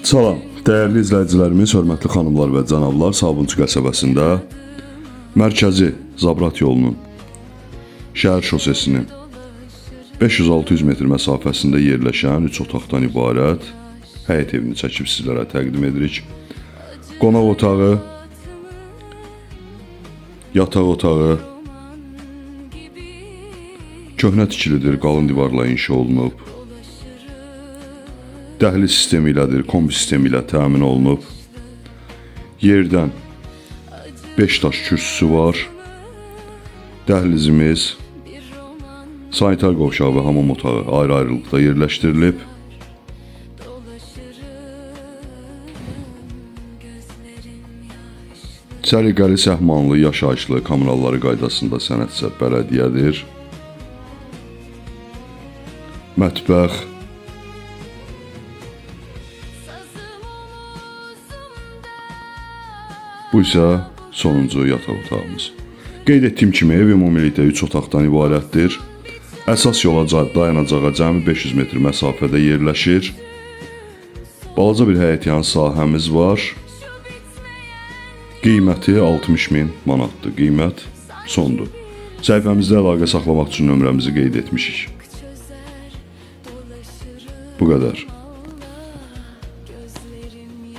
Salam, dəyərli izləyicilərimiz, hörmətli xanımlar və cənablar, Sabunçu qəsəbəsində mərkəzi Zabrat yolunun şəhər şosesinin 500-600 metr məsafəsində yerləşən 3 otaqdan ibarət həyət evini çəkib sizlərə təqdim edirik. Qonaq otağı, yataq otağı, köhnə tikilidir, qalın divarla inşa olunub. Dəhliz sistemi ilədir, kombi sistemi ilə təmin olunub. Yerdən 5 daş kürsüsü var. Dəhlizimiz, sanitar qovşağı və hamam otağı ayrı-ayrılıqda yerləşdirilib. Səliqəli, səhmanlı, yaşayışlı, kommunalları qaydasında sənədsə bələdiyyədir. Mətbəx, bu isə sonuncu yataq otağımız. Qeyd etdiyim kimi ev ümumilikdə 3 otaqdan ibarətdir. Əsas yola dayanacağa cəmi 500 metr məsafədə yerləşir. Balaca bir həyətyan sahəmiz var. Qiyməti 60 min manatdır. Qiymət sondur. Səhifəmizdə əlaqə saxlamaq üçün nömrəmizi qeyd etmişik. Bu qədər.